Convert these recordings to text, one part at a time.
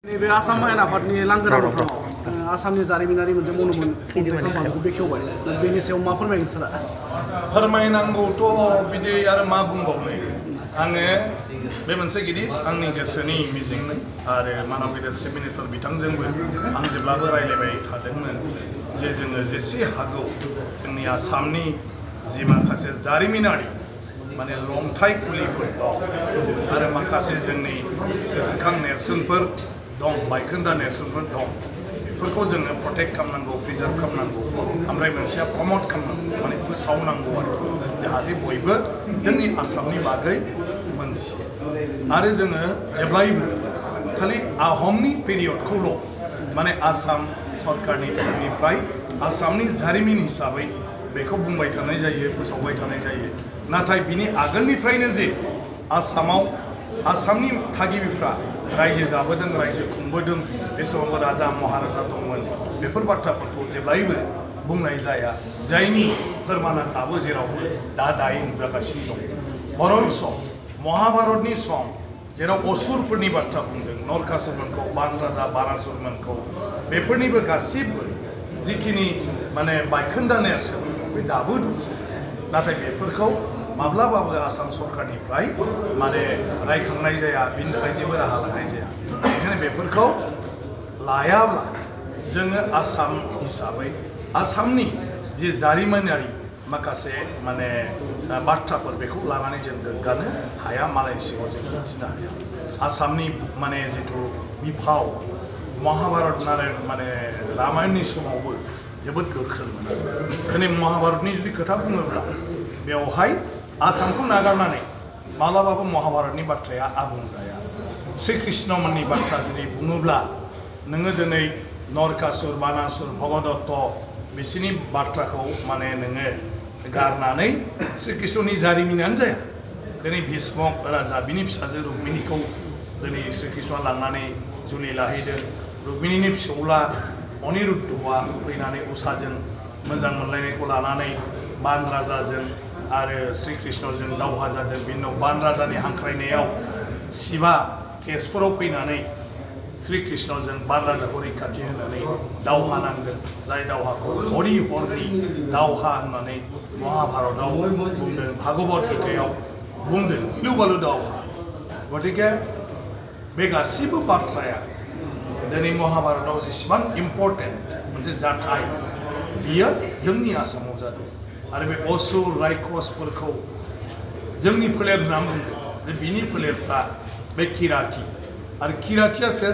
नैबे आसाम आयेन आफादनि लांगोनाफ्राव आसामनि जारिमिनारि मोनसे मनुमेन्ट बेखेवबाय बेनि सायाव मा फोरमायगोन सारा? फोरमायनांगौथ' बिदि आरो मा बुंबावनो आङो बे मोनसे गिदिर आंनि गोसोनि मिजिंमोन आरो मानव गेदेर चिफ मिनिस्टार बिथांजोंबो आं जेब्लाबो रायलायबाय थादोंमोन जे जोङो जेसे हागौ जोंनि आसामनि जि माखासे जारिमिनारि माने लंथाइ खुलिफोर दं आरो माखासे जोंनि गोसोखां नेरसोनफोर दं बायखोन्दा नेरसोनफोर दं बेफोरखौ जोङो प्रटेक्ट खालामनांगौ प्रिजार्भ खालामनांगौ ओमफ्राय मोनसेया प्रमट खालामनांगौ माने फोसावनांगौ आरो जाहाथे बयबो जोंनि आसामनि बागै मोनथियो आरो जोङो जेब्लायबो खालि आहमनि पिरियडखौल' माने आसाम सरकारनि तरफनिफ्राय आसामनि जारिमिन हिसाबै बेखौ बुंबाय थानाय जायो फोसावबाय थानाय जायो नाथाय बिनि आगोलनिफ्रायनो जे आसामाव आसामनि थागिबिफ्रा रायजो जाबोदों रायजो खुंबोदों बे समाव राजा महाराजा दंमोन बेफोर बाथ्राफोरखौ जेब्लायबो बुंनाय जाया जायनि फोरमाना दाबो जेरावबो दायो नुजागासिनो दं बर'न सम महाभारतनि सम जेराव असुरफोरनि बाथ्रा बुंदों नरकासुरमोनखौ बान राजा बानासुरमोनखौ बेफोरनिबो गासिबो जिखिनि माने बायखोन्दा नेरसोन बे दाबो दंसै नाथाय बेफोरखौ माब्लाबाबो आसाम सरकारनिफ्राय माने रायखांनाय जाया बिनि थाखाय जेबो राहा लानाय जाया बेनिखायनो बेफोरखौ लायाब्ला जोङो आसाम हिसाबै आसामनि जि जारिमिनारि माखासे माने बाथ्राफोर बेखौ लानानै जों गोग्गानो हाया मालायनि सिगाङाव जों दिन्थिनो हाया आसामनि माने जिथु बिफाव महाभारत माने रामायणनि समावबो जोबोद गोख्रोंमोन दिनै महाभारतनि जुदि खोथा बुङोब्ला बेवहाय आसामखौ नागारनानै माब्लाबाबो महाभारतनि बाथ्राया आबुं जाया श्री कृष्णमोननि बाथ्रा जुदि बुङोब्ला नोङो दिनै नरकासुर बानासुर भगदत्त बिसोरनि बाथ्राखौ माने नोङो गारनानै श्री कृष्णनि जारिमिनानो जाया दिनै भीष्मक राजा बिनि फिसाजो रुक्मिणीखौ दिनै श्री कृष्णआ लांनानै जुलि लाहैदों रुक्मिणीनि फिसौला अनिरुद्धआ फैनानै उषाजों मोजां मोनलायनायखौ लानानै बान राजाजों आरो श्री कृष्णजों दावहा जादों बिनि उनाव बान राजानि हांख्रायनायाव शिवा तेजपुराव फैनानै श्री कृष्णजों बान राजाखौ रैखाथि होनानै दावहा नांदों जाय दावहाखौ हरि हरनि दावहा होननानै महाभारतआव बुंदों भागवत गीतायाव बुंदों गिलु बालु दावहा गतिके बे गासिबो बाथ्राया दिनै महाभारतआव जेसेबां इम्पर्टेन्ट मोनसे जाथाय बियो जोंनि आसामाव जादों आरो बे असुर रायखसफोरखौ जोंनि फोलेर होनना बुंदों जे बिनि फोलेरफ्रा बे किराति आरो किरातिया सोर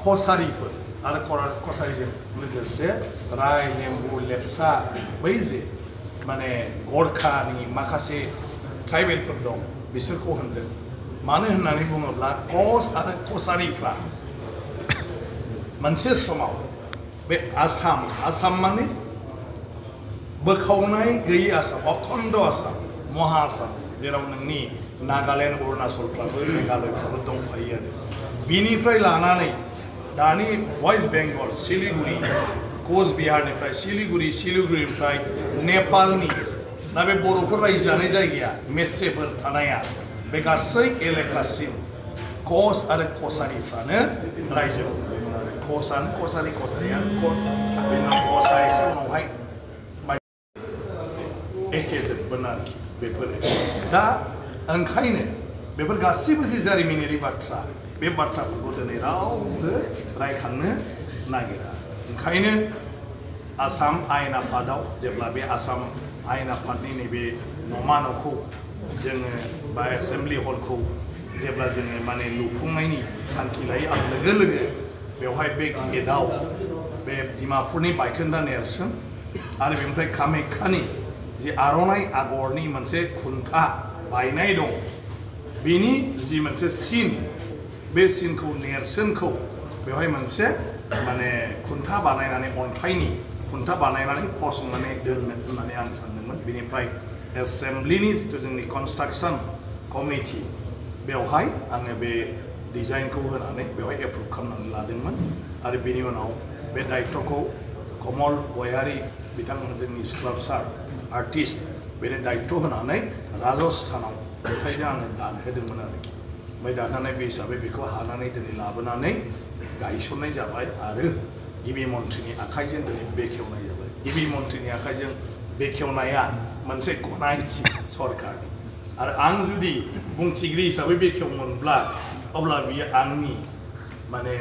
कसारिफोर आरो कसारिजों लोगोसे राय लेम्बु लेप्सा बै जे माने गरखानि माखासे ट्राइबेलफोर दं बिसोरखौ होनदों मानो होननानै बुङोब्ला कस आरो कसारिफ्रा मोनसे समाव बे आसाम माने बोखावनाय गैयै आसाम अखण्ड आसाम महा आसाम जेराव नोंनि नागालेण्ड अरुणाचलफ्राबो मेघालयफ्राबो दंफायो आरो बिनिफ्राय लानानै दानि वेस्ट बेंगल सिलिगुरि कचबिहारनिफ्राय सिलिगुरिनिफ्राय नेपालनि दा बे बर'फोर रायजो जानाय जायगाया मेसेफोर थानाया बे गासै एलेकासिम कस आरो कसारिफ्रानो रायजो खुंदोंमोन आरो कसानो कसारिया कस बेनि उनाव कसा एसे उनावहाय एखे जोबगोन आरोखि बेफोरो दा ओंखायनो बेफोर गासिबो जि जारिमिनारि बाथ्रा बे बाथ्राफोरखौ दिनै रावबो रायखांनो नागिरा ओंखायनो आसाम आयेन आफादाव जेब्ला बे आसाम आयेन आफादनि नैबे नमा न'खौ जोङो बा एसेम्बलि हलखौ जेब्ला जोङो माने लुफुंनायनि थांखि लायो आरो लोगो लोगो बेवहाय बे गेटआव बे डिमापुरनि बायखोन्दा नेरसोन आरो बेनिफ्राय कामाख्यानि जि आर'नाइ आगरनि मोनसे खुन्था बायनाय दं बेनि जि मोनसे सिन बे सिनखौ नेरसोनखौ बेवहाय मोनसे माने खुन्था बानायनानै अन्थाइनि खुन्था बानायनानै फसंनानै दोननो होननानै आं सानदोंमोन बेनिफ्राय एसेम्बलिनि जिथु जोंनि कनस्ट्राक्सन कमिटि बेवहाय आङो बे डिजाइनखौ होनानै बेवहाय एप्रुभ खालामनानै लादोंमोन आरो बेनि उनाव बे दायित्वखौ कमल गयारि बिथांमोन जोंनि स्काल्पचार आर्टिस्ट बेनि दायित्व होनानै राजस्थानाव नुथाइजों आङो दानहोदोंमोन आरोखि ओमफ्राय दानहोनाय बे हिसाबै बेखौ हानानै दिनै लाबोनानै गायसननाय जाबाय आरो गिबि मन्थ्रिनि आखाइजों दिनै बेखेवनाय जाबाय गिबि मन्थ्रिनि आखाइजों बेखेवनाया मोनसे गनायथि सरकारनि आरो आं जुदि बुंथिगिरि हिसाबै बेखेवमोनब्ला अब्ला बियो आंनि माने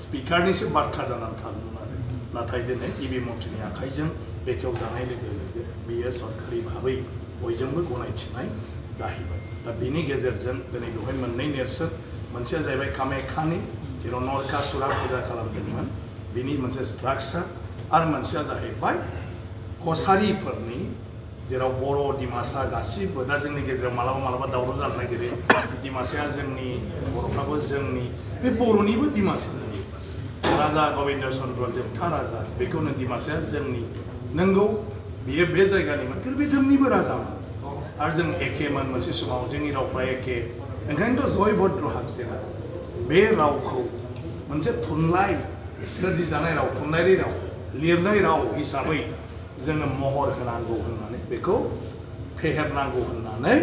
स्पिकारनिसो बाथ्रा जानानै थागौमोन आरो नाथाय दिनै गिबि मन्थ्रिनि आखाइजों बेखेवजानाय लोगो लोगो बियो सरकारि भाबै बयजोंबो गनायथिनाय जाहैबाय दा बिनि गेजेरजों दिनै बेवहाय मोननै नेरसोन मोनसेया जाहैबाय कामाख्यानि जेराव नरकासुरा फुजा खालामदोंमोन बिनि मोनसे स्ट्राक्चार आरो मोनसेया जाहैबाय कसारिफोरनि जेराव बर' डिमासा गासिबो दा जोंनि गेजेराव मालाबा मालाबा दावराव जानो नागिरो डिमासाया जोंनि बर'फ्राबो जोंनि बे बर'निबो डिमासानि राजा गबिन्द चन्द्र जोबथा राजा बेखौनो डिमासाया जोंनि नंगौ बियो बे जायगानिमोन खिन्थु बे जोंनिबो राजामोन आरो जों एखेमोन मोनसे समाव जोंनि रावफ्रा एखे ओंखायनोथ' जयभद्र हागजेना बे रावखौ मोनसे थुनलाइ सोरजिजानाय राव थुनलाइयारि राव लिरनाय राव हिसाबै जोङो महर होनांगौ होननानै बेखौ फेहेरनांगौ होननानै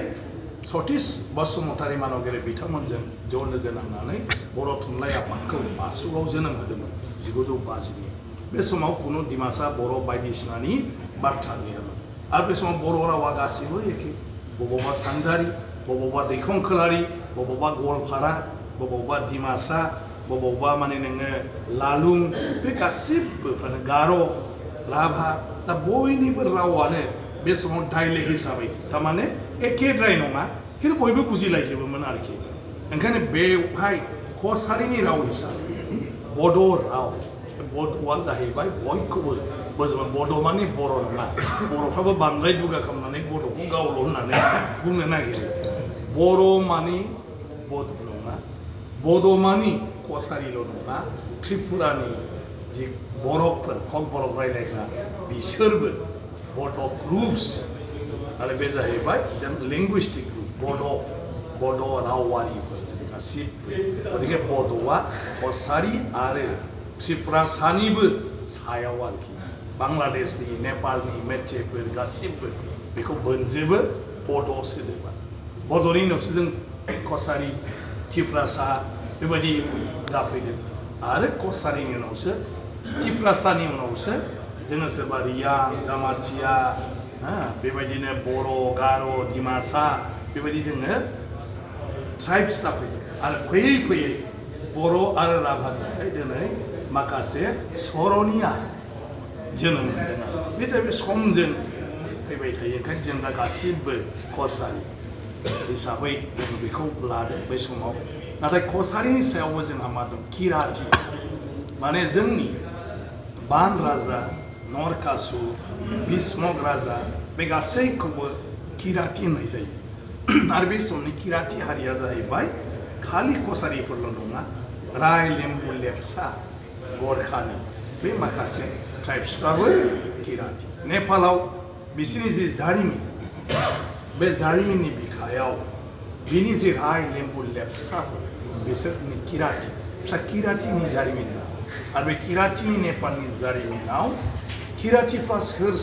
सतीश बसुमतारी मानगेरे बिथांमोनजों ज' लोगो नांनानै बर' थुनलाइ आफादखौ बासुगाव जोनोम होदोंमोन 1950 बे समाव खुनु डिमासा बर' बायदिसिनानि बाथ्रा गैयामोन आरो बे समाव बर' रावा गासिबो एखे बबावबा सानजारि बबावबा दैखंखोलारि बबावबा गवालपारा बबावबा डिमासा बबावबा माने नोङो लालुं बे गासिबो गार' राभा दा बयनिबो रावानो बे समाव डाइलेक्ट हिसाबै थारमाने एखेद्राय नङा खिन्थु बयबो बुजिलायजोबोमोन आरोखि ओंखायनो बेवहाय कसारिनि राव हिसाबै बड' राव बड'आ जाहैबाय बयखौबो बोजोबो बड' माने बर' नङा बर'फ्राबो बांद्राय दुगा खालामनानै बड'खौ गावल' होननानै बुंनो नागिरो बर' माने बड' नङा बड' माने कसारिल' नङा त्रिपुरानि जि बर'फोर खम बर' रायलायग्रा बिसोरबो बड' ग्रुप्स आरो बे जाहैबाय जों लिंगुइस्टिक ग्रुप बड' रावारिफोर जों गासिबो गतिके बड'आ कसारि आरो त्रिपुरा सानिबो सायाव आरोखि बांलादेशनि नेपालनि मेचेफोर गासिबो बेखौ बोनजोबो बड' सोदोबा बड'नि उनावसो जों कसारि त्रिपुरासा बेबायदि जाफैदों आरो कसारिनि उनावसो त्रिपुरासानि उनावसो जोङो सोरबा रियां जामाथिया बेबायदिनो बर' गार' डिमासा बेबायदि जोङो ट्राइब्स जाफैदों आरो फैयै फैयै बर' आरो राभानिफ्राय दिनै माखासे सर'निया जोनोम मोनदों बे जाहैबाय समजों फैबाय थायो ओंखायनो जों दा गासिबो कसारि हिसाबै जों बेखौ लादों बै समाव नाथाय कसारिनि सायावबो जोंहा मा दं किराति माने जोंनि बान राजा नरकासुर भीष्मक राजा बे गासैखौबो किराति होननाय जायो आरो बे समनि किराति हारिया जाहैबाय खालि कसारिफोरल' नङा राय लेम्बु लेप्चा गरखानि बे माखासे ट्राइब्सफ्राबो किराति नेपालाव बिसोरनि जि जारिमिन बे जारिमिननि बिखायाव बिनि जि राय लेम्बु लेप्चाफोर बिसोरनि किराति फिसा किरातिनि जारिमिन दं आरो बे किरातिनि नेपालनि जारिमिनाव किरातिफ्रा सोर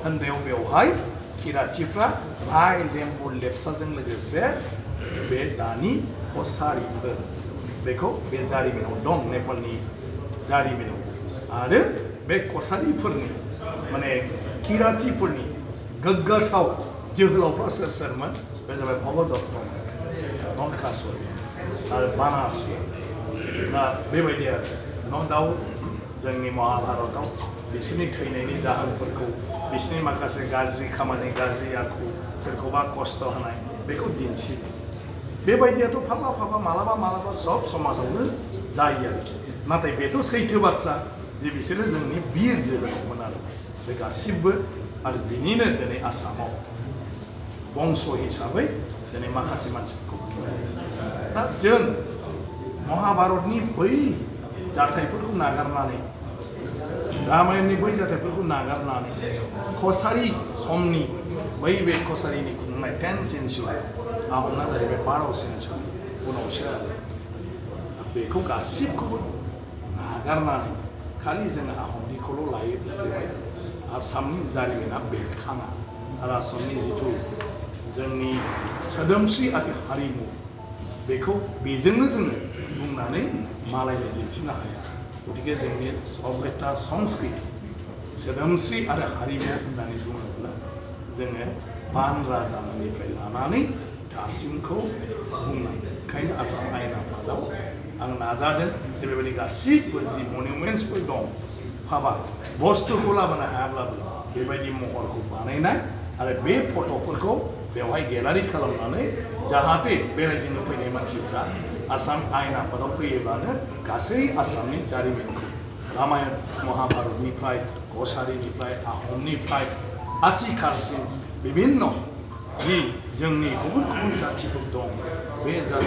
होननायाव बेवहाय किरातिफ्रा राय लेम्बु लेप्चाजों लोगोसे बे दानि कसारिफोर बेखौ बे जारिमिनाव दं नेपालनि जारिमिनाव आरो बे कसारिफोरनि माने किरातिफोरनि गोग्गाथाव जोहोलावफ्रा सोरमोन बे जाबाय भगदत्त नरकासुर आरो बानासुर दा बेबायदि आरो न' दाउट जोंनि महाभारतआव बिसोरनि थैनायनि जाहोनफोरखौ बिसोरनि माखासे गाज्रि खामानि गाज्रि आखु सोरखौबा खस्थ' होनाय बेखौ दिन्थियो बेबायदियाथ' फाबा मालाबा सब समाजावनो जायो आरोखि नाथाय बेथ' सैथो बाथ्रा जे बिसोरो जोंनि बिर जोहोलावमोन आरो बे गासिबो आरो बिनिनो दिनै आसामाव बंस हिसाबै दिनै माखासे मानसिफोरखौ बुंनाय जायो दा जों महाभारतनि बै जाथायफोरखौ नागारनानै रामायणनि बै जाथायफोरखौ नागारनानै कसारि समनि बै बे कसारिनि खुंनाय 10th सेन्चुरि आहमना जाहैबाय 12th सेन्चुरि उनावसो आरो बेखौ गासिबखौबो नागारनानै खालि जोङो आहमनिखौल' लायोब्ला बेवहाय आसामनि जारिमिना बेरखाङा आरो आसामनि जिथु जोंनि सोदोमस्रि आरो हारिमु बेखौ बेजोंनो जोङो बुंनानै मालायनो दिन्थिनो हाया गतिके जोंनि सभ्यता संस्कृति सोदोमस्रि आरो हारिमु होननानै बुङोब्ला जोङो बान राजामोननिफ्राय लानानै दासिमखौ बुंनांगोन ओंखायनो आसाम आयेन आफादाव आं नाजादों जे बेबायदि गासिबो जि मनिउमेन्टसफोर दं हाबा बुस्थुखौ लाबोनो हायाब्लाबो बेबायदि महरखौ बानायनाय आरो बे फट'फोरखौ बेवहाय गेलारि खालामनानै जाहाथे बेरायदिनो फैनाय मानसिफ्रा आसाम आयेन आफादाव फैयोब्लानो गासै आसामनि जारिमिनखौ रामायण महाभारतनिफ्राय कछारीनिफ्राय आहमनिफ्राय आथिखालसिम बिभिन्न जि जोंनि गुबुन गुबुन जाथिफोर दं बे जाथि